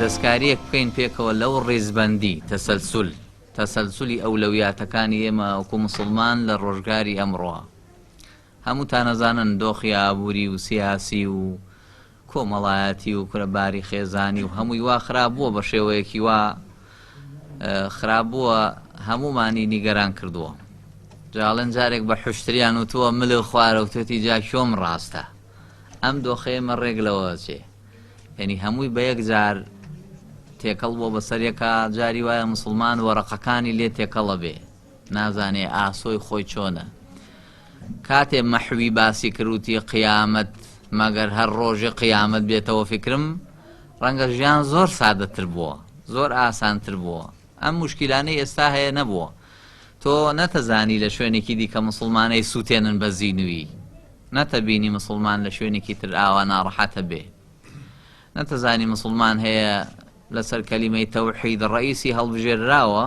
دەستکارییەک بکەین پێکەوە لەو ڕیزبەندی، تەسەلسول، تەسەلسولی ئەولەویاتەکانی ئێمە وەکو موسڵمان لە ڕۆژگاری ئەمڕۆ. هەمووتان ئەزانن دۆخی ئابووری و سیاسی و کۆمەڵایەتی و کورە باری خێزانی و هەمووی وا خراپ بووە بە شێوەیەکی وا خراپ بووە هەموومانی نیگەران کردووە. جاڵێن جارێک بە حوشتریان وتووە مل خوارە وتێتی جا کۆم ڕاستە. ئەم دۆخەی ئێمە ڕێک لەوە ئەچێ. یعنی هەمووی بە یەک جار تێکەڵ بووە بەسەر یەکا، جاری وایە موسڵمان وەرەقەکانی لێ تێکەڵە بێ، نازانێ ئاسۆی خۆی چۆنە. کاتێ مەحوی باسی کرد وتی قیامەت مەگەر هەر ڕۆژی قیامەت بێتەوە فیکرم، ڕەنگە ژیان زۆر سادەتر بووە، زۆر ئاسانتر بووە. ئەم موشکیلانەی ئێستا هەیە نەبووە. تۆ نەتەزانی لە شوێنێکی دیکە موسڵمانەی سووتێنن بە زینوویی. نەتەبینی مسوڵمان لە شوێنێکی تر ئاوا ناڕەحەتە بێ. نەتەزانی مسوڵمان هەیە لەسەر کەلیمەی تەوحید ڕەئیسی هەڵبژێرراوە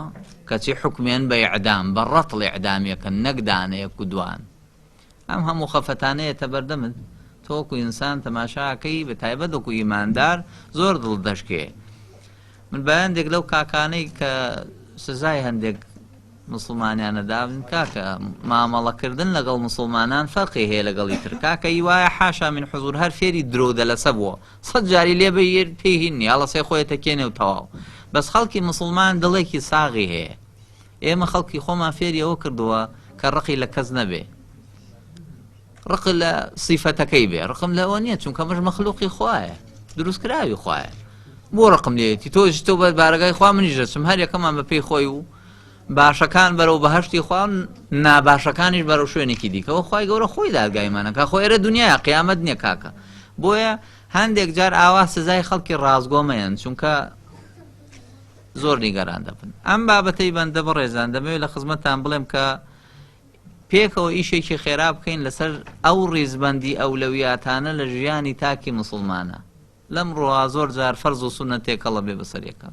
کەچی حوکمێن بە ئیعدام، بە ڕەتڵ ئیعدامیەکەن نەک دانەیەک و دوان. ئەم هەموو خەفەتانەیەتە بەردەمت. تۆ وەکو ئینسان تەماشاکەی بە تایبەت وەکو ئیماندار زۆر دڵت دەشکێ. من بە هەندێک لەو کاکانەی کە سزای هەندێک موسڵمانیانە دابن کاکە مامەڵە کردن لەگەڵ موسڵمانان فەرقی هەیە لەگەڵی تر کاکە ی وایە حاشا من حزور هەر فێری درۆ و دەلەسە بووە سەد جاری لێ بەی پێی هین نیە هەڵەسێ خۆی تەکێنێ و تەواو بەس خەڵکی موسڵمان دڵێکی ساغی هەیە ئێمە خەڵکی خۆمان فێری ئەوە کردووە کە ڕقی لە کەس نەبێ ڕق لە سیفەتەکەی بێ ڕقم لەوە نییە چونکە مەش مەخلوقی خوایە دروستکراوی خوایە بۆ ڕقم لێتی تۆش تۆ بە بارەگای خوا منیش دەچم هەر یەکەمان بە پێی خۆی و باشەکان بەرەو بەهشتی خوا ناباشەکانیش بەرەو شوێنێکی دیکەەوە خی گەورە خۆی دادگایمانەکە خۆ ئێرە دنیاە قیامەت نییە کاکە بۆیە هەندێک جار ئاوا سزای خەڵکی ڕازگۆمەیەن چونکە زۆر نیگەران دەبن ئەم بابەتەی بەندە بەڕێزان دەمەوێت لە خزمەتتان بڵێم کە پێکەوە ئیشێکی خێرا بکەین لەسەر ئەو ڕیزبەندی ئەولەویاتانە لە ژیانی تاکی موسڵمانە لەم ڕووە زۆر جار فەرز و سوننەت تێکەڵە بێ بەسەر یەکا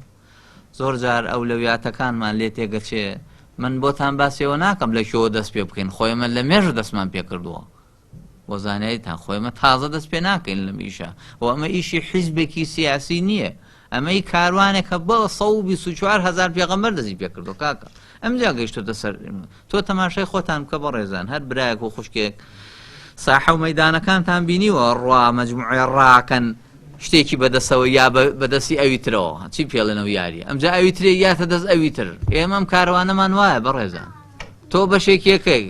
زۆر جار ئەولەویاتەکانمان لێ تێگەچێ من بۆتان باسی ئەوە ناکەم لە کوێوە دەست پێ بکەین خۆ ئێمە لە مێژە دەستمان پێ کردووە بۆ زانیاریتان خۆ ئێمە تازە دەست پێ ناکەین لەم ئیشە و ئەمە ئیشی حیزبێکی سیاسی نییە ئەمەی کاروانێکە بە 124 هزار پێغەمبەر دەستی پێ کردو کاکە ئەمجا گەیشتۆتە سەر تۆ تەماشای خۆتان بکە بەڕێزان هەر برایەک و خوشکێک ساحە و مەیدانەکانتان بینیوە ڕوا مەجموعێ ڕاکەن شتێکی بەدەسەوە یا بەدەستی ئەوی ترەوە چی پێڵێنەوە یاری ئەمجا ئەوی ترێ یاتە دەست ئەوی تر ئێمە ئەم کاروانەمان وایە بەڕێزان تۆ بەشێکیەکەی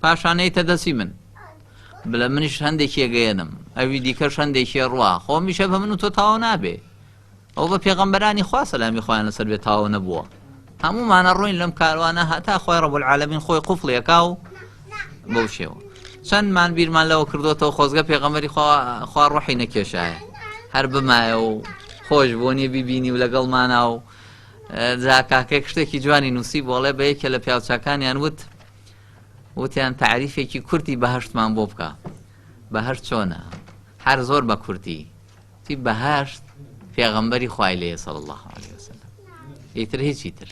پاشانەیتە دەستی من بلە منیش هەندێکی گەیەنم ئەوی دیکەش هەندێکی ڕوا خۆمیشە بە من و تۆ تاوا نابێ ئەو بە پێغەمبەرانی خوا سەلامی خوایان لەسەر بێت تەواو نەبووە هەموومانە ڕۆین لەم کاروانە هەتا خوای ڕەب العالمین خۆی قوفڵی ئەکا و بەو شێوە چەندمان بیرمان لەوە کردوێتەوە خۆزگە پێغەمبەری خوا خوا ڕۆحی نەکێشایە هەر بمایە و خۆش بۆ نیە بیبینی و لەگەڵمانا و جا کاکێک شتێکی جوانی نووسی بۆڵێ بە یەکێ لە پیاوچاکانیان وت وتیان تعریفێکی کورتی بەهشتمان بۆ بکە بەهشت چۆنە هەر زۆر بە کورتی وتی بەهەشت پێغەمبەری خوای لێیە صلی اللە علیه وسلم ئیتر هیچی تر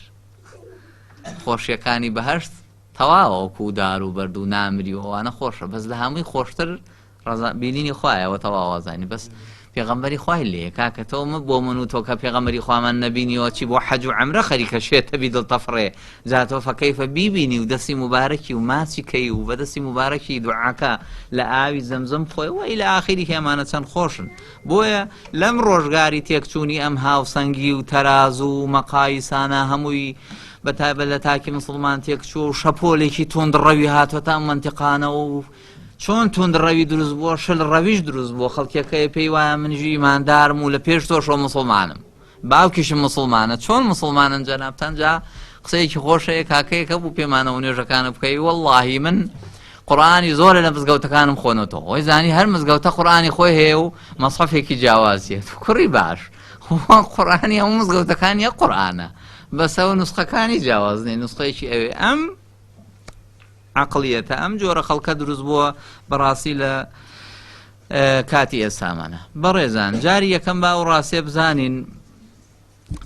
خۆشیەکانی بەهەشت تەواوە وەکو دار و بەرد و نامری و ئەوانە خۆشە بەس لە هەمووی خۆشتر بینینی خوایەوە تەواوازانی بەس پێغەمبەری خوای لێ کاکە تۆ مە بۆ من و تۆ کە پێغەمبەری خوامان نەبینیەوە چی بۆ حەج و عەمرە خەریکە شێتە بی دڵ تەفڕێ جا تۆ فەکەیفە بیبینی و دەستی موبارەکی و ماچی کەی و بە دەستی موبارەکی دوعاکە لە ئاوی زەمزەم بخۆی و ئیلە ئاخیری هێمانە چەند خۆشن بۆیە لەم ڕۆژگاری تێکچوونی ئەم هاوسەنگی و تەرازو و مەقایسانە هەمووی بە تایبەت لە تاکی مسلمان تێکچووە و شەپۆلێکی توندڕەوی هاتووەتە ئەم مەنتیقانە و چۆن توندڕەوی دروست بووە شل ڕەویش دروست بووە خەڵکیەکەی پێی وایە منیش ئیماندارم و لە پێش تۆشەوە مسلمانم باوکیشم موسڵمانە چۆن موسڵمانن جەنابتان جا قسەیەکی خۆش هەیە کاکەیەک هەبوو پێمانەوە نوێژەکانە بکەی وەڵڵاهی من قورئانی زۆرە لە مزگەوتەکانم خۆنەتەوە خۆی زانی هەر مزگەوتە قورئانی خۆی هەیە و مەسحەفێکی جیاوازیە کوڕی باش قورئانی هەموو مزگەوتەکان یە قورئانە بەسەوە نوسخەکانی جیاواز نیە نوسخەیەکی ئەوێ ئەم عقلیەتە ئەم جۆرە خەڵکە دروست بووە بەڕاستی لە کاتی ئێستامانە. بەڕێزان جاری یەکەم با ئەو ڕاستیە بزانین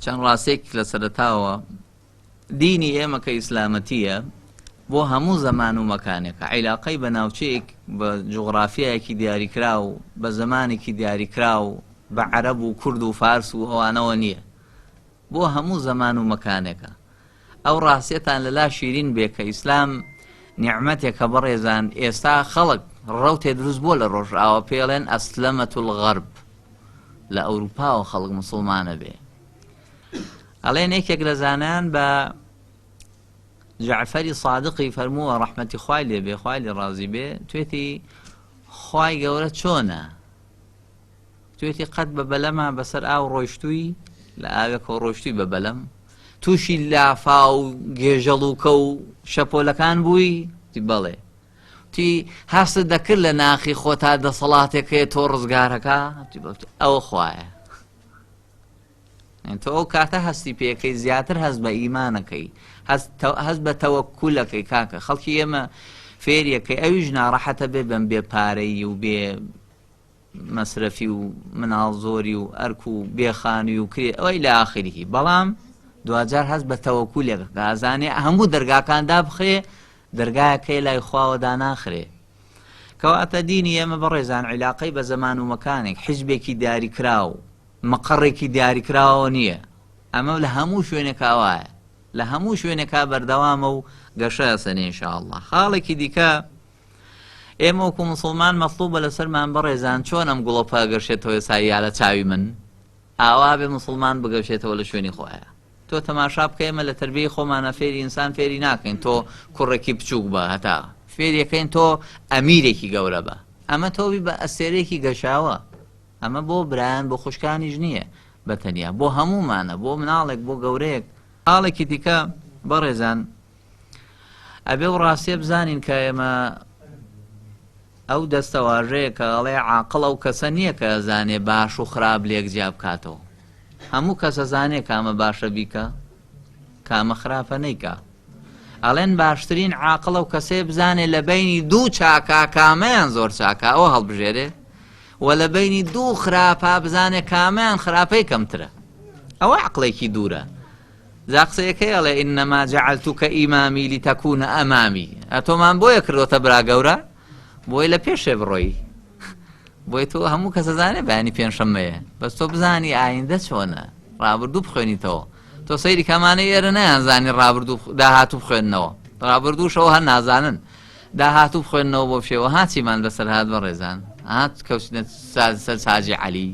چەند ڕاستێک لە سەرەتاوە دینی ئێمە کە ئیسلامەتیە بۆ هەموو زەمان و مەکانێکە عیلاقەی بە ناوچەیەک بە جوغرافیایەکی دیاریکراو بە زمانێکی دیاریکراو بە عەرەب و کورد و فارس و ئەوانەوە نییە بۆ هەموو زەمان و مەکانێکە. ئەو ڕاستیەتان لەلا شیرین بێ کە ئیسلام نیعمەتێکە بەڕێزان ئێستا خەڵک ڕەوتێ دروست بووە لە ڕۆژئاوا پێڵێن ئەسلەمەت الغرب لە ئەوروپاوە خەڵک مسوڵمانە بێ ئەڵێن یەکێک لە زانایان بە جەعفەری سادقی فەرمووە ڕەحمەتی خوای لێ بێ خوای لێ ڕازی بێ توێتی خوای گەورە چۆنە توێتی قەت بە بەلەما بەسەر ئاو ڕۆیشتووی لە ئاوێکەوە ڕۆیشتووی بە بەلەم تووشی لافا و گێژەڵوکە و شەپۆلەکان بووی بەڵێ تی هەستت دەکرد لە ناخی خۆتا دەسەڵاتێک هەیە تۆ ڕزگارەکە ئەوە خوایە تۆ ئەو کاتە هەستی پێەکەی زیاتر هەست بە ئیمانەکەی هەست بە تەوەکولەکەی کاکە خەڵکی ئێمە فێریەکەی ئەویش ناڕەحەتە بێ بەم بێ پارەی و بێ مەسرەفی و مناڵ زۆری و ئەرک و بێ خانووی و کرێ ئەوەی لە ئاخریهی بەڵام دواجار هەست بە تەوەکولێک ئەزانێ هەموو دەرگاکان دابخرێ دەرگایەکەی لای خواوە داناخرێ کەواتە دینی ئێمە بەڕێزان عیلاقەی بە زەمان و مەکانێک حیزبێکی دیاریکراو مەقەڕێکی دیاریکراوەوە نییە ئەمە لە هەموو شوێنێکا وایە لە هەموو شوێنێکا بەردەوامە و گەشە ئەسەنێ ان شاء الله خاڵێکی دیکە ئێمە وەکو موسڵمان مەتڵوبە لەسەرمان بەڕێزان چۆن ئەم گوڵۆپە گەشێتەوە ئێستا یا لە چاوی من ئاوا بێ موسڵمان بگەشێتەوە لە شوێنی خۆیان تۆ تەماشا بکە ئێمە لە تربیەی خۆمانە فێری ئینسان فێری ناکەین تۆ کوڕێکی بچووک بە هەتا فێریەکەین تۆ ئەمیرێکی گەورە بە ئەمە تۆبی بە ئەستێرێکی گەشاوە ئەمە بۆ برایان بۆ خوشکانیش نییە بە تەنیا بۆ هەموومانە بۆ مناڵێک بۆ گەورەیەک خاڵێکی دیکە بەڕێزان ئەبێ و ڕاستیە بزانین کە ئێمە ئەو دەستەواژەیە کە ئەڵێ عاقڵ ئەو کەسە نییە کە ئەزانێ باش و خراپ لێک جیا بکاتەوە هەموو کەس ئەزانێ کامە باشە بیکە کامە خراپە نیکە ئەڵێن باشترین عاقڵ ئەو کەسێ بزانێ لە بینی دوو چاکا کامەیان زۆر چاکە ئەوە هەڵبژێرێ و لە بینی دوو خراپا بزانێ کامیان خراپەی کەمترە ئەوە عقلێکی دوورە جا قسەیەکەی ئەڵێ انما جعلتک امامی لتکون امامی ئەتۆمان بۆیە کردۆتە برا گەورە بۆی لە پێشێ بڕۆی بۆی تۆ هەموو کەس ئەزانێ بەیانی پێنجشەممەیە بەس تۆ بزانی ئایندە چۆنە ڕابردوو بخوێنیتەوە تۆ سەیری کەمانەی ئێرە نەیانزانی ڕابردوو داهاتوو بخوێندنەوە ڕابردووشەوە هەر نازانن داهاتوو بخوێندنەوە بۆ شێوە هاچیمان بەسەر هات بەڕێزان هات کەوتنە سەر ساجی عەلی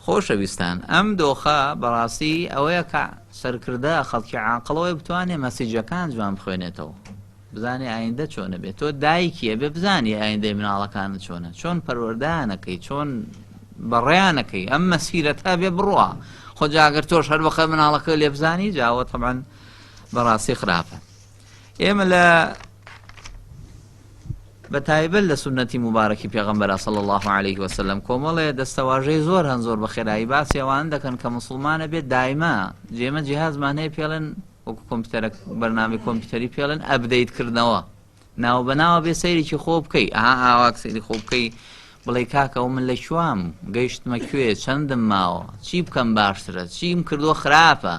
خۆشەویستان ئەم دۆخە بەڕاستی ئەوەیە کە سەرکردە خەڵکی عاقڵ ئەوەیە بتوانێ مەسیجەکان جوان بخوێنێتەوە بزانێ ئایندە چۆنە بێت تۆ دایکی ئەبێ بزانی ئایندەی مناڵەکانت چۆنە چۆن پەروەردانەکەی چۆن بەڕێیانەکەی ئەم مەسیرەتە بێ بڕوا خۆ جاگەر تۆش هەر بەخە مناڵەکە لێ بزانی جاوە تەبعەن بەڕاستی خراپە ئێمە لە بە تایبەت لە سوننەتی موبارەکی پێغەمبەرا صلی اللە علیه وسلم کۆمەڵێ دەستەواژەی زۆر هەن زۆر بە خێرایی باسی ئەوانە دەکەن کە موسڵمانە بێت دایمە جێمە جیهازمان هەیە پێڵێن وەکو کۆمپیوتەرە بەرنامەی کۆمپیوتەری پێڵێن update کردنەوە ناو بە ناوە بێ سەیرێکی خۆ بکەی ئەها ئاواک سەیری خۆ بکەی بڵێ کاکە ئەو من لە کوام گەیشتمە کوێ چەندم ماوە چی بکەم باشترە چیم کردووە خراپە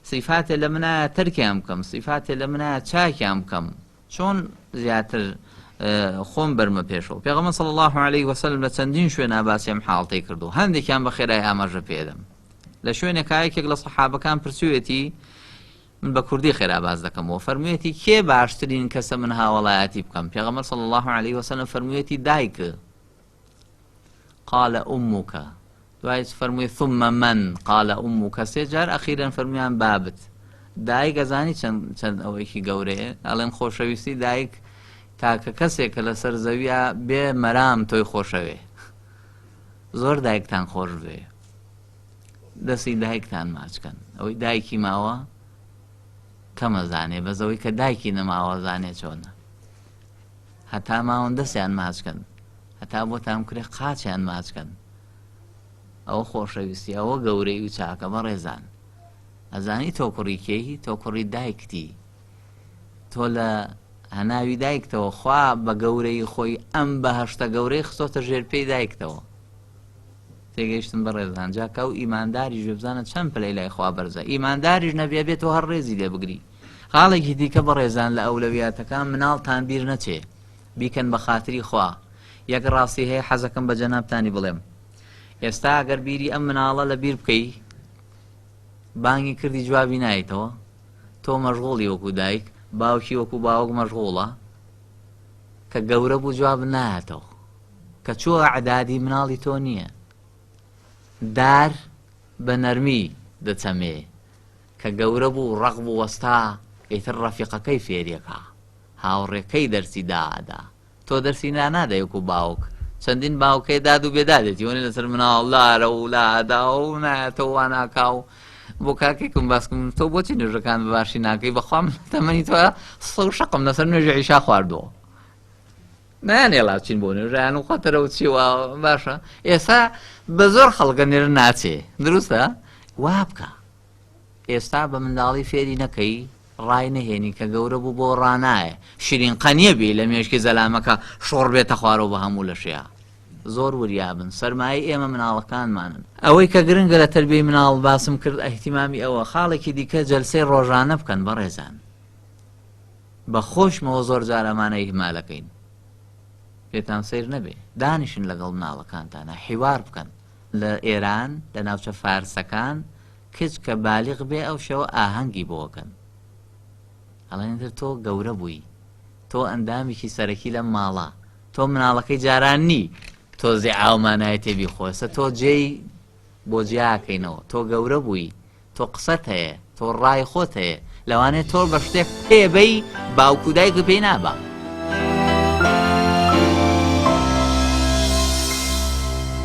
سیفاتێ لە منایە تەرکیان بکەم سیفاتێ لە منایە چاکیان بکەم چۆن زیاتر خۆم بەرمە پێشەوە پێغەمبەر صلی الله علیه وسلم لە چەندین شوێنا باسی ئەم حاڵتەی کردو هەندێکیان بە خێرای ئاماژە پێدەم لە شوێنێکا یەکێک لە سەحابەکان پرسوێتی من بە کوردی خێرا باز دەکەمەوە فەرموویەتی کێ باشترین کەسە من هاوڵایەتی بکەم پێغەمبەر صلی الله علیه وسلم فەرموویەتی دایک قال امک دوای فەرمووی ثم من قال امک سێ جار ئەخیرەن فەرموویان بابت دایک ئەزانی چەند چەند ئەوەیەکی گەورەیە ئەڵێن خۆشەویستی دایک تاکە کەسێک کە لەسەر زەویە بێ مەرام تۆی خۆشەوێ زۆر دایکتان خۆش بێ دەستی دایکتان ماچکەن ئەوەی دایکی ماوە کەمە زانێ بەزەوەی کە دایکی نەماوە زانێ چۆنە هەتا ماون دەستیان ماچ کەن هەتا بۆتان بکرێ قاچیان ماچ کەن ئەوە خۆشەویستی ئەوە گەورەی و چاکە بەڕێزان ئەزانی تۆ کوڕی کێی تۆ کوڕی دایکتی تۆ لە هەناوی دایکتەوە خوا بە گەورەی خۆی ئەم بەهشتە گەورەی خستۆتە ژێر پێی دایکتەوە تێگەیشتن بەڕێزان جا کە ئەو ئیمانداریش بێ بزانە چەند پلەی لای خوا بەرزە ئیمانداریش نەبێ بێت تۆ هەر ڕێزی لێ بگری خاڵێکی دیکە بەڕێزان لە ئەولەویاتەکان مناڵتان بیر نەچێ بیکەن بە خاتری خوا یەک ڕاستی هەیە حەزەکەم بە جەنابتانی بڵێم. ئێستا گەر بیری ئەم مناڵە لە بیر بکەی بانگی کردی جوابی نایتەوە تۆ مەشغوڵی وەکو دایک باوکی وەکو باوک مەشغوڵە کە گەورە بوو جواب نایەتەوە کە چووە عدادی مناڵی تۆ نییە دار بە نەرمی دەچەمێ کە گەورە بوو ڕەق بوو وەستا ئیتر ڕەفیقەکەی فێریەکا هاوڕێکەی دەرسی دائەدا تۆ دەرسی نا نادەی وەکو باوک چەندین باوک هەیە داد و بێدادێتی وەنی لەسەر مناڵ لارە و لادا و نایەتەوە وا ناکا و بۆ کاکێکم باسکم تۆ بۆچی نوێژەکان بە باشی ناکەی بەخوا من تەمەنی تۆ سە و شەقم لەسەر نوێژی عیشا خواردووە نایانێڵا چین بۆ نوێژیان و خەتەرە و چی وا باشە ئێستا بە زۆر خەڵکە نێر ناچێ دروستە وا بکە ئێستا بە منداڵی فێری نەکەی ڕای نەهێنی کە گەورە بوو بۆ ڕانایە شیرین قەنیە بی لە مێشکی زەلامەکە شۆڕ بێتە خوارەوە بە هەموو لەشیا زۆر وریابن سەرمایەی ئێمە مناڵەکانمانن. ئەوەی کە گرنگە لە تەربیەی مناڵ باسم کرد ئیهتیمامی ئەوە خاڵێکی دیکە جەلسەی ڕۆژانە بکەن بەڕێزان بە خۆشمەوە زۆر جار ئەمانە ئیهمالەکەین پێتان سەیر نەبێ دانیشن لەگەڵ مناڵەکانتانە حیوار بکەن لە ئێران لە ناوچە فارسەکان کچ کە بالیغ بێ ئەو شەوە ئاهەنگی بۆ ئەکەن ئەڵێن تر تۆ گەورە بووی تۆ ئەندامێکی سەرەکی لەم ماڵە تۆ مناڵەکەی جاران نی تۆزێ ئاومان نایەتێ بیخۆ ئێستا تۆ جێی بۆ جیاکەینەوە تۆ گەورە بووی تۆ قسەت هەیە تۆ ڕای خۆت هەیە لەوانەیە تۆ بە شتێک پێ بەی باوک و دایک پێی نابا.